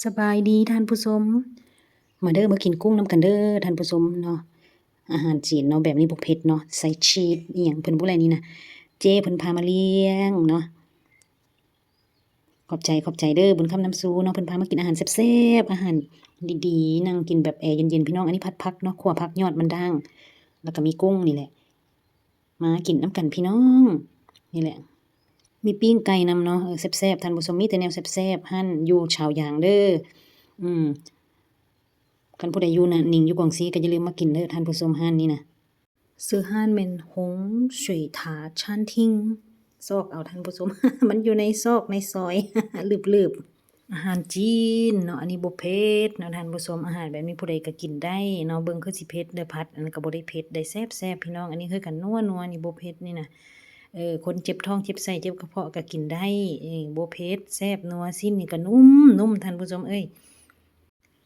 ສະບາຍດີທ່ານຜູ້ຊົມ ມາເດີ ມາກິນກຸ້ງນຳກັນເດີທ່ານຜູ້ຊົມເນາະ. ອາຫານຈີນເນາະ ແບບນີ້ບໍ່ເຜັດເນາະ ໃສ່ຊີສອີ່ຫຍັງເພິ່ນບໍ່ແລະນີ້ນະ ເຈ້ເພິ່ນພາມາລ້ຽງເນາະ. ຂອບໃຈ ຂອບໃຈເດີ ບຸນຄຳນຳຊູເນາະ ເພິ່ນພາມາກິນອາຫານແຊບໆ ອາຫານດີໆ ນັ່ງກິນແບບແອເຢັນໆ ພີ່ນ້ອງ. ອັນນີ້ຜັດຜັກເນາະ ຂົ້ວຜັກ ຍອດມັນດ້າງ ແລ້ວກໍມີກຸ້ງນີ້ແຫຼະ. ມາກິນນຳກັນພີ່ນ້ອງ ນີ້ແຫຼະ ມີປີ້ງໄກ່ນຳເນາະ ເອີ ແຊບໆ ທ່ານຜູ້ຊົມ ມີແຕ່ແນວແຊບໆ ຮ້ານຢູ່ຊາວຢາງເດີ. ອືມ ຄັນຜູ້ໃດຢູ່ນານິງ ຢູ່ກວາງຊີ ກໍຢ່າລືມມາກິນເດີທ່ານຜູ້ຊົມ ຮ້ານນີ້ນະ. ຊື່ຮ້ານແມ່ນ ຫົງສວຍຖາຊານທິງ ຊອກເອົາທ່ານຜູ້ຊົມ ມັນຢູ່ໃນຊອກໃນຊອຍ ລືບໆ. ອາຫານຈີນເນາະ ອັນນີ້ບໍ່ເຜັດເນາະທ່ານຜູ້ຊົມ ອາຫານແບບນີ້ຜູ້ໃດກໍກິນໄດ້ເນາະ. ເບິ່ງຄືຊິເຜັດເດີ ຜັດອັນນັ້ນກໍບໍ່ໄດ້ເຜັດໄດ໋ ແຊບໆ ພີ່ນ້ອງ. ອັນນີ້ຄືກັນ ນົວໆ ນີ້ບໍ່ເຜັດນີ້ນະ ເອີ ຄົນເຈັບທ້ອງເຈັບໄສ້ເຈັບກະເພາະກໍກິນໄດ້ ເອີ ບໍ່ເຜັດ ແຊບນົວ ຊີ້ນນີ້ກໍນຸ້ມໆ ທ່ານຜູ້ຊົມເອີຍ.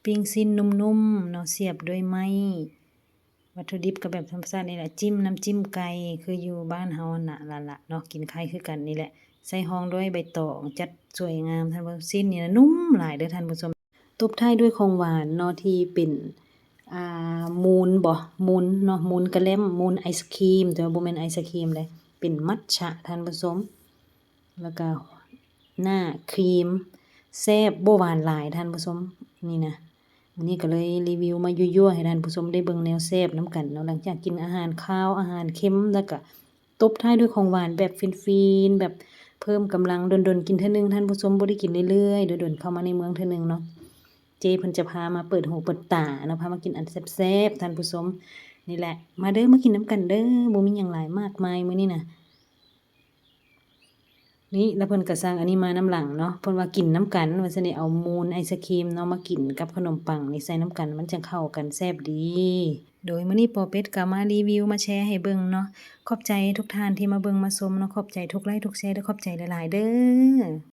ປີ້ງຊີ້ນນຸ້ມໆ ເນາະ ສຽບດ້ວຍໄມ້ ວັດຖຸດິບກໍແບບທຳມະຊາດນີ້ແຫຼະ ຈິ້ມນ້ຳຈິ້ມໄກ່ ຄືຢູ່ບ້ານເຮົາຫັ້ນນະ ລະລະເນາະ ກິນຄ້າຍຄືກັນນີ້ແຫຼະ. ໃສ່ຮອງດ້ວຍໃບຕອງ ຈັດສວຍງາມ ທ່ານຜູ້ຊົມ ຊີ້ນນີ້ນະນຸ້ມຫຼາຍເດີທ່ານຜູ້ຊົມ. ຕົບທ້າຍດ້ວຍຂອງຫວານເນາະ ທີ່ເປັນ ອ່າ ມູນບໍ ມູນເນາະ ມູນກະແລັມ ມູນໄອສະຄຣີມ ແຕ່ວ່າບໍ່ແມ່ນໄອສະຄຣີມເດ້ ເປັນມັດຊະທ່ານຜູ້ຊົມ. ແລ້ວກະໜ້າຄຣີມ ແຊບ ບໍ່ຫວານຫຼາຍທ່ານຜູ້ຊົມ ນີ້ນະ. ມື້ນີ້ກໍເລີຍຣີວິວມາຍົວໆ ໃຫ້ທ່ານຜູ້ຊົມໄດ້ເບິ່ງແນວແຊບນຳກັນເນາະ ຫຼັງຈາກກິນອາຫານຄາວ ອາຫານເຄັມ ແລ້ວກະຕົບທ້າຍດ້ວຍຂອງຫວານແບບຟີນໆ ແບບເພີ່ມກຳລັງ ດົນໆ ກິນເທື່ອໜຶ່ງທ່ານຜູ້ຊົມ ບໍ່ໄດ້ກິນເລື້ອຍໆ ດົນໆ ເຂົ້າມາໃນເມືອງເທື່ອໜຶ່ງເນາະ. ເຈ້ເພິ່ນຈະພາມາເປີດຫູເປີດຕາເນາະ ພາມາກິນອັນແຊບໆ ທ່ານຜູ້ຊົມ ນີ້ແຫຼະ. ມາເດີ ມາກິນນຳກັນເດີ ບໍ່ມີຫຍັງຫຼາຍມາກມາຍມື້ນີ້ນະ. ນີ້ ແລ້ວເພິ່ນກໍສັ່ງອັນນີ້ມານຳຫຼັງເນາະ ເພິ່ນວ່າກິນນຳກັນວ່າຊັ້ນເດ ເອົາມູນໄອສະຄຣີມເນາະ ມາກິນກັບຂະໜົມປັງນີ້ ໃສ່ນຳກັນ ມັນຈັ່ງເຂົ້າກັນ ແຊບດີ. ໂດຍ ມື້ນີ້ປໍເປັດກໍມາຣີວິວ ມາແຊໃຫ້ເບິ່ງເນາະ. ຂອບໃຈທຸກທ່ານທີ່ມາເບິ່ງມາຊົມເນາະ ຂອບໃຈທຸກໄລ ທຸກແຊ ແລະ ຂອບໃຈຫຼາຍໆເດີ.